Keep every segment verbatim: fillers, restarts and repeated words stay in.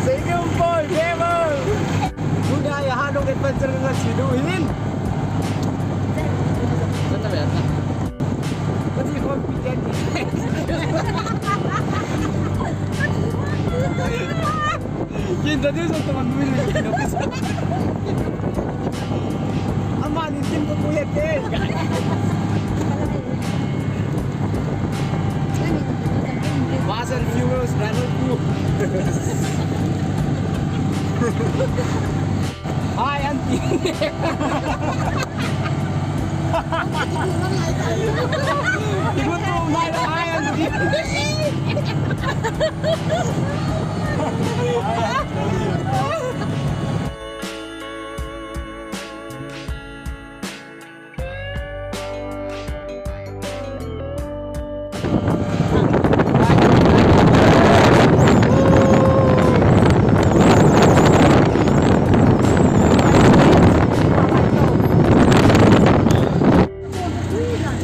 Singing boy, gamer. Tuna ya ha nong adventure nga si Duhin. Sana ba yan? Pati ko ang pigyan. Introduce ang teman mo yun. Ama, ni Kim ko kuya ke. Fast and Furious Driver two. Hi, auntie. Ibu tu, hi, auntie.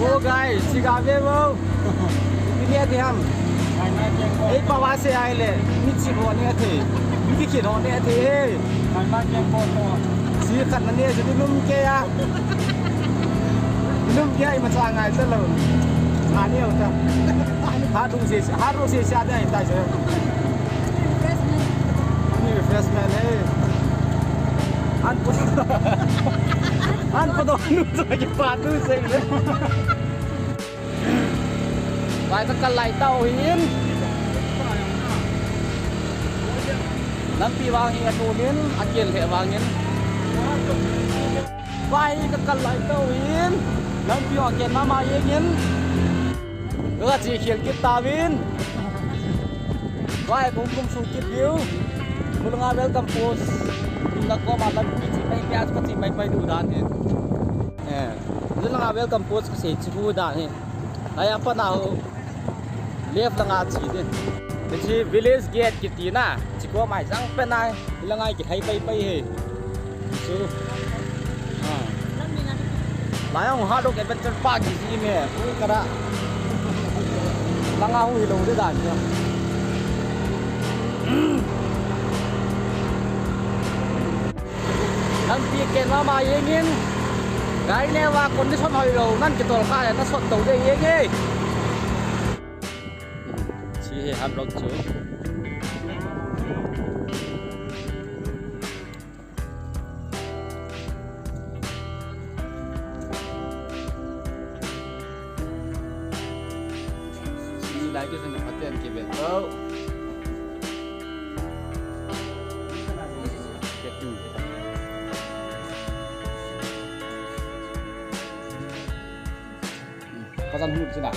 Oh guys, si ga ve vo. Ni ne the ham. Ei pa wa se ai le. Ni chi ho ne the. Ni ki ho ne the. Si khat na ne si lum ke ya. Lum ke ai ma cha ngai sa lo. Ani o ta. Ha tung se, ha ro se sa dai tai se. Ni refreshment hai. An ko. An ko do nu sa ke pa nu se le. Vai ka kal lai tau hin. Lampi vang hi a tumin, a kel he vangin. Vai ka kal lai tau hin. Lampi vang kel mama yengin. Ka chi khel kit tavin. Vai kum kum su kit diu. Mulunga welcome post. Inna koma lampi chi pai pia ka chi pai pai du dan hin. Eh, langa welcome post ka sei chi hu dan hi. Ai apa na ho. Left langa chi de. Chi village gate kiti na. Chi ko mai sang pe na. Langa ki khai pai pai he. Chu. Ah. Lai ang Hard Rock Adventure Park ki ji me. Ui kara. Langa hu hi lo de dan. Lampi ken mama yengin, gari ne va condition hoi lo, nan kitol ka na sot to de yenge. Chi he Hard Rock chu. Ni lai ki sung phaten ki ve ko. Ke tu. Pasan hu sina.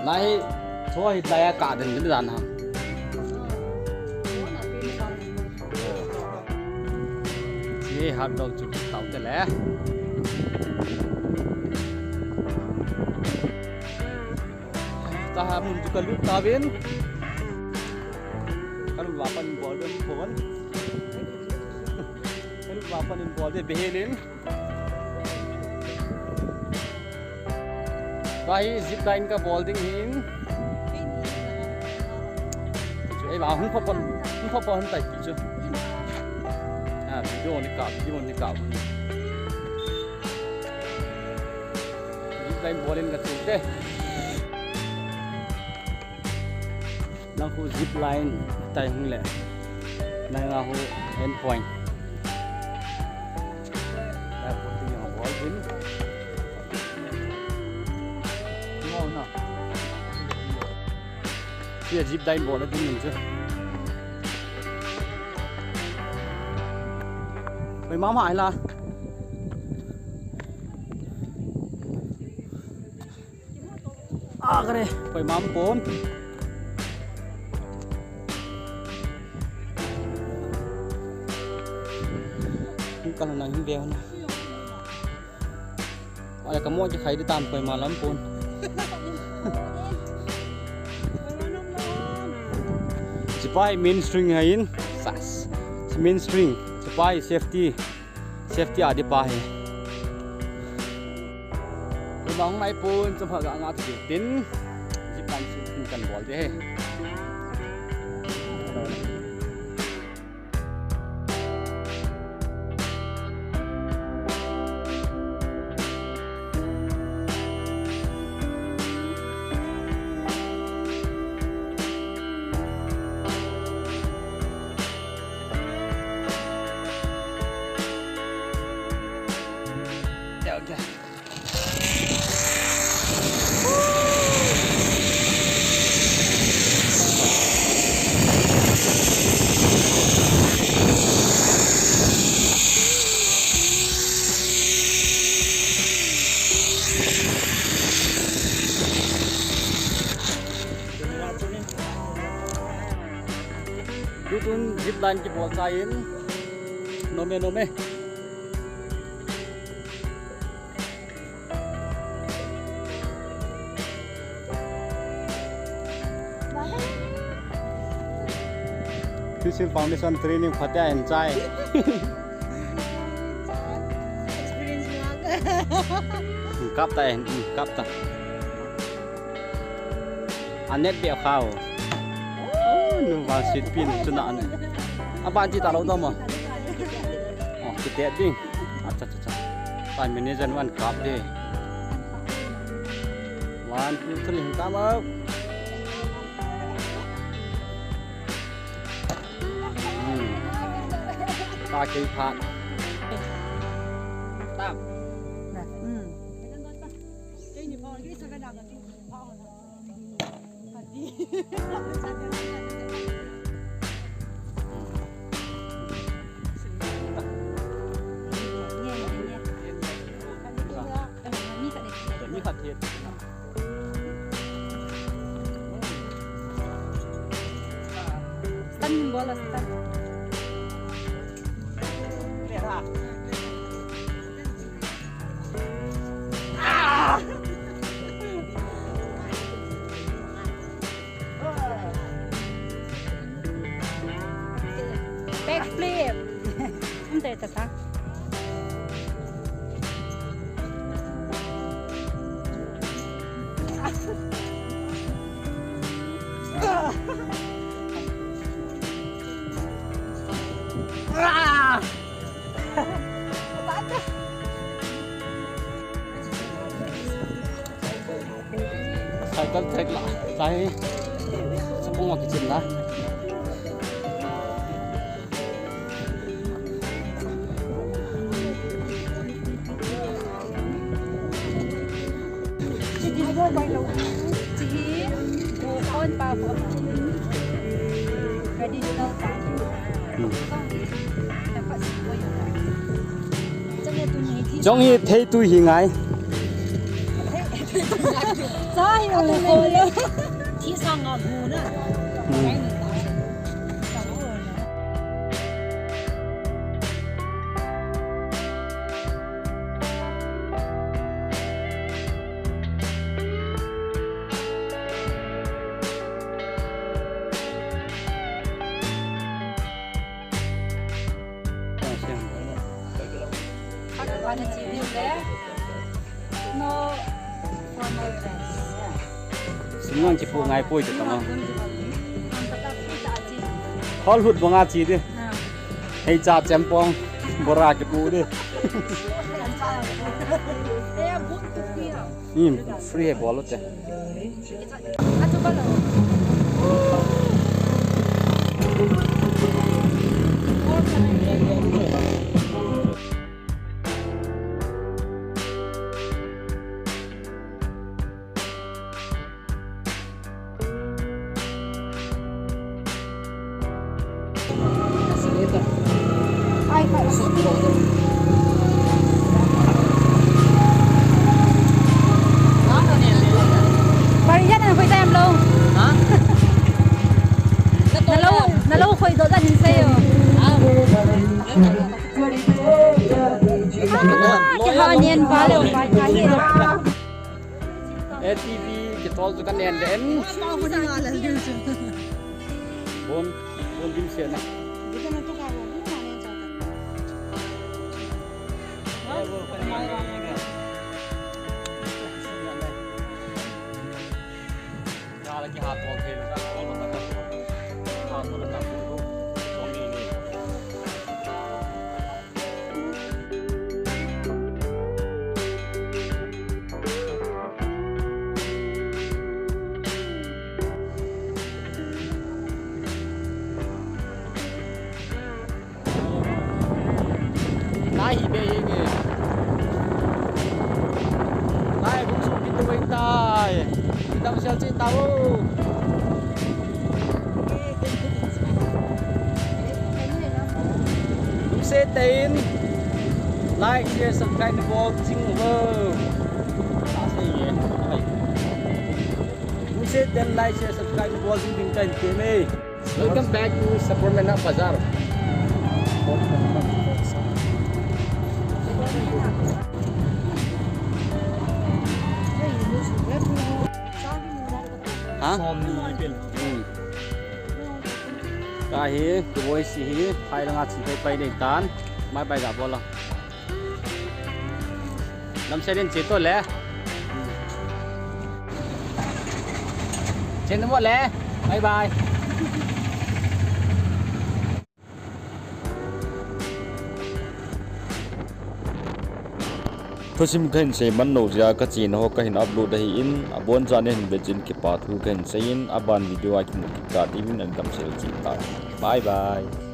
Lai, so hi lai ka den den dan ha. Ye Hard Rock chu tau te le. Ta ha mun chu ka lut tavin. Ka lut va pan bol den bon. Ka lut va pan bol de behelin. Tua hi zip line ka bol ding hin. Chu ei ba hung pha pon, hung pha pon tai ti chu. Ah, video ni ka, video ni ka. Zip line bol in ka chu te. Lang khu zip line tai hung le. Nai nga khu end point. Nai khu ti yang bol in. Ngo na. Sia zip line bol na ding min chu. Oi mama ai la. Agre, koi mam pon. Ka nang hin ve na. Ai ka mo ki khai di tam koi ma lam pon. Chipai main string hai in. Sas. Main string. Chipai safety. Safety a di pa hi. Ko Nong mai pun, chapha ga nga tu tin. Zip line chu kan bol de he. Tutun zip line kibol sa in. Nome, nome. This is foundation training phatea in chai. Experience. Kap ta in, kap ta. Anet be khao. Oh, nu ba sit pin chu na an. Aban ti ta lo da ma. Oh, kiti ding. Acha, acha, acha. Time management wan kap de. One, two, three, come up. Hmm. Ta kei phat. Tam. Hmm. Stand bola stand. Backflip. Ante ta sa. Cycle track la, chai, sapong wa kichin la. Chi hi, bu kon pa ko. Traditional ta. Hmm. Jong hi thei tu hi ngai. Sa hi ko le. Thi sang a gu na. Hmm. Simon kipu ngai poi te tama. Hol hut bonga chi de. Hei cha chempong bora kipu de. Hmm, free he bol te. Parian ang hoy tayam lo. Ha? Nalo, nalo hoy do dan sayo. Ah, kihanian palo, kihanian. A T V kitol chu ka nen den. Bon, bon dim se na. Dito na to ka, bon, bon, ano yung sa atin? Ha? Ano yung sa atin? Damsel cheh tao. Lungset tah in like, share, subscribe nabol jing uvo. Lungset tah in like, share, subscribe nabol jing ding kahin temme. Welcome back to Saparmeina Bazar. Ha? Hmm. Ka hi, kiboi si hi, phai langa chi phai phai ding tan, mai pai ga bol la. Damsel in che to le. Che namo le. Bye bye. Thusim kahin sei man lou jeh a kachena ho kahin upload ahin, abonchan nahin ve jeh in kipa thu kahin sei in, aban video a kimu kit kit uvin, damsel cheh tao. Bye bye.